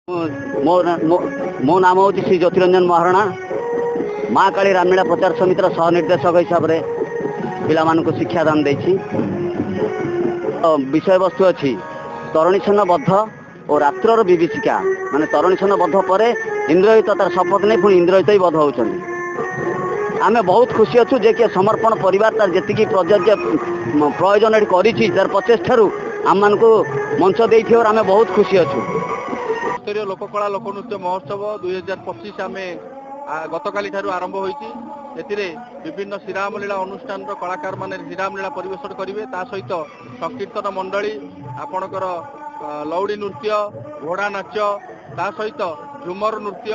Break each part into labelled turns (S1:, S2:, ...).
S1: ମୋ ନାମ ହେଉଛି ଶ୍ରୀ ଜ୍ୟୋତିରଞ୍ଜନ ମହାରଣା। ମା କାଳୀ ରାମଲୀଳା ପ୍ରଚାର ସମିତିର ସହ ନିର୍ଦ୍ଦେଶକ ହିସାବରେ ପିଲାମାନଙ୍କୁ ଶିକ୍ଷାଦାନ ଦେଇଛି। ବିଷୟବସ୍ତୁ ଅଛି ତରଣୀସେନ ବଦ୍ଧ ଓ ରାତ୍ରର ବିଭୀଷିକା। ମାନେ ତରଣୀସେନ ବଦ୍ଧ ପରେ ଇନ୍ଦ୍ରଜିତ ତାର ଶପଥ ନେଇ ପୁଣି ଇନ୍ଦ୍ରଜିତ ହିଁ ବଧ ହେଉଛନ୍ତି। ଆମେ ବହୁତ ଖୁସି ଅଛୁ ଯେ କି ସମର୍ପଣ ପରିବାର ତାର ଯେତିକି ପ୍ରଯୋଜ୍ୟ ପ୍ରୟୋଜନ ଏଠି କରିଛି, ତାର ପ୍ରଚେଷ୍ଟାରୁ ଆମମାନଙ୍କୁ ମଞ୍ଚ ଦେଇଥିବାରୁ ଆମେ ବହୁତ ଖୁସି ଅଛୁ।
S2: ସ୍ତରୀୟ ଲୋକକଳା ଲୋକନୃତ୍ୟ ମହୋତ୍ସବ 2025 ଆମେ ଗତକାଲି ଠାରୁ ଆରମ୍ଭ ହୋଇଛି। ଏଥିରେ ବିଭିନ୍ନ ଶ୍ରୀରାମଲୀଳା ଅନୁଷ୍ଠାନର କଳାକାରମାନେ ଶ୍ରୀରାମଲୀଳା ପରିବେଷଣ କରିବେ। ତା ସହିତ ସଂକୀର୍ତ୍ତନ ମଣ୍ଡଳୀ, ଆପଣଙ୍କର ଲଉଡ଼ି ନୃତ୍ୟ, ଘୋଡ଼ା ନାଚ, ତା ସହିତ ଝୁମର ନୃତ୍ୟ,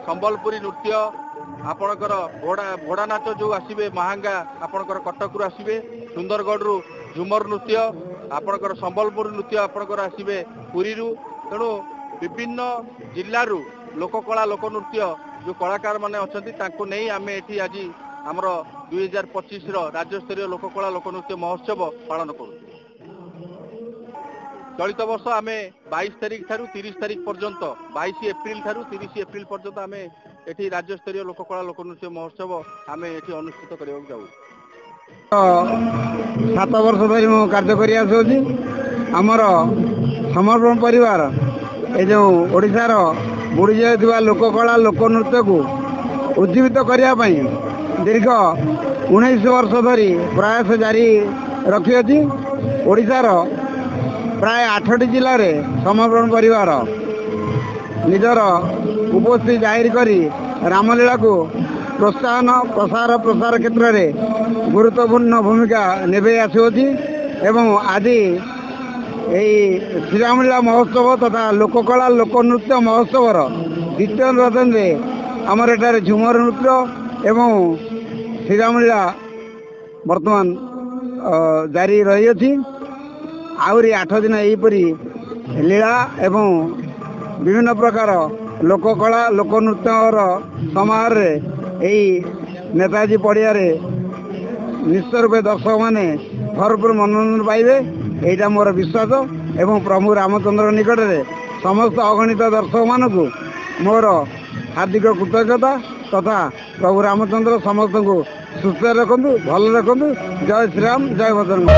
S2: ସମ୍ବଲପୁରୀ ନୃତ୍ୟ, ଆପଣଙ୍କର ଘୋଡ଼ା ନାଚ ଯୋଉ ଆସିବେ ମାହାଙ୍ଗା, ଆପଣଙ୍କର କଟକରୁ ଆସିବେ, ସୁନ୍ଦରଗଡ଼ରୁ ଝୁମର ନୃତ୍ୟ, ଆପଣଙ୍କର ସମ୍ବଲପୁର ନୃତ୍ୟ ଆପଣଙ୍କର ଆସିବେ ପୁରୀରୁ। ତେଣୁ ବିଭିନ୍ନ ଜିଲ୍ଲାରୁ ଲୋକକଳା ଲୋକନୃତ୍ୟ ଯୋଉ କଳାକାରମାନେ ଅଛନ୍ତି, ତାଙ୍କୁ ନେଇ ଆମେ ଏଠି ଆଜି ଆମର 2025ର ରାଜ୍ୟସ୍ତରୀୟ ଲୋକକଳା ଲୋକନୃତ୍ୟ ମହୋତ୍ସବ ପାଳନ କରୁଛୁ। ଚଳିତ ବର୍ଷ ଆମେ 22 ତାରିଖ ଠାରୁ 30 ତାରିଖ ପର୍ଯ୍ୟନ୍ତ, 22 ଏପ୍ରିଲ ଠାରୁ 30 ଏପ୍ରିଲ ପର୍ଯ୍ୟନ୍ତ ଆମେ ଏଠି ରାଜ୍ୟସ୍ତରୀୟ ଲୋକକଳା ଲୋକନୃତ୍ୟ ମହୋତ୍ସବ ଆମେ ଏଠି ଅନୁଷ୍ଠିତ କରିବାକୁ ଯାଉଛୁ।
S3: 7 ବର୍ଷ ଧରି ମୁଁ କାର୍ଯ୍ୟ କରି ଆସୁଅଛି। ଆମର ସମର୍ପଣ ପରିବାର ଏ ଯେଉଁ ଓଡ଼ିଶାର ବୁଡ଼ି ଯାଇଥିବା ଲୋକକଳା ଲୋକନୃତ୍ୟକୁ ଉଜ୍ଜୀବିତ କରିବା ପାଇଁ ଦୀର୍ଘ 19 ବର୍ଷ ଧରି ପ୍ରୟାସ ଜାରି ରଖିଅଛି। ଓଡ଼ିଶାର ପ୍ରାୟ 8ଟି ଜିଲ୍ଲାରେ ସମର୍ପଣ ପରିବାର ନିଜର ଉପସ୍ଥିତି ଜାହିର କରି ରାମଲୀଳାକୁ ପ୍ରୋତ୍ସାହନ ପ୍ରସାର କ୍ଷେତ୍ରରେ ଗୁରୁତ୍ୱପୂର୍ଣ୍ଣ ଭୂମିକା ନିଭେଇ ଆସୁଅଛି। ଏବଂ ଆଜି ଏହି ଶ୍ରୀରାମଲୀଳା ମହୋତ୍ସବ ତଥା ଲୋକକଳା ଲୋକନୃତ୍ୟ ମହୋତ୍ସବର ଦ୍ୱିତୀୟ ରଜନୀରେ ଆମର ଏଠାରେ ଝୁମର ନୃତ୍ୟ ଏବଂ ଶ୍ରୀରାମଲୀଳା ବର୍ତ୍ତମାନ ଜାରି ରହିଅଛି। ଆହୁରି 8 ଦିନ ଏହିପରି ଲୀଳା ଏବଂ ବିଭିନ୍ନ ପ୍ରକାର ଲୋକକଳା ଲୋକନୃତ୍ୟର ସମାରୋହରେ ଏହି ନେତାଜୀ ପଡ଼ିଆରେ ନିଶ୍ଚିତ ରୂପେ ଦର୍ଶକମାନେ ଭରପୁର ମନୋରଞ୍ଜନ ପାଇବେ, ଏଇଟା ମୋର ବିଶ୍ୱାସ। ଏବଂ ପ୍ରଭୁ ରାମଚନ୍ଦ୍ର ନିକଟରେ ସମସ୍ତ ଅଗଣିତ ଦର୍ଶକମାନଙ୍କୁ ମୋର ହାର୍ଦ୍ଦିକ କୃତଜ୍ଞତା ତଥା ପ୍ରଭୁ ରାମଚନ୍ଦ୍ର ସମସ୍ତଙ୍କୁ ସୁସ୍ଥ ରଖନ୍ତୁ, ଭଲ ରଖନ୍ତୁ। ଜୟ ଶ୍ରୀରାମ, ଜୟ ବଜରଙ୍ଗ।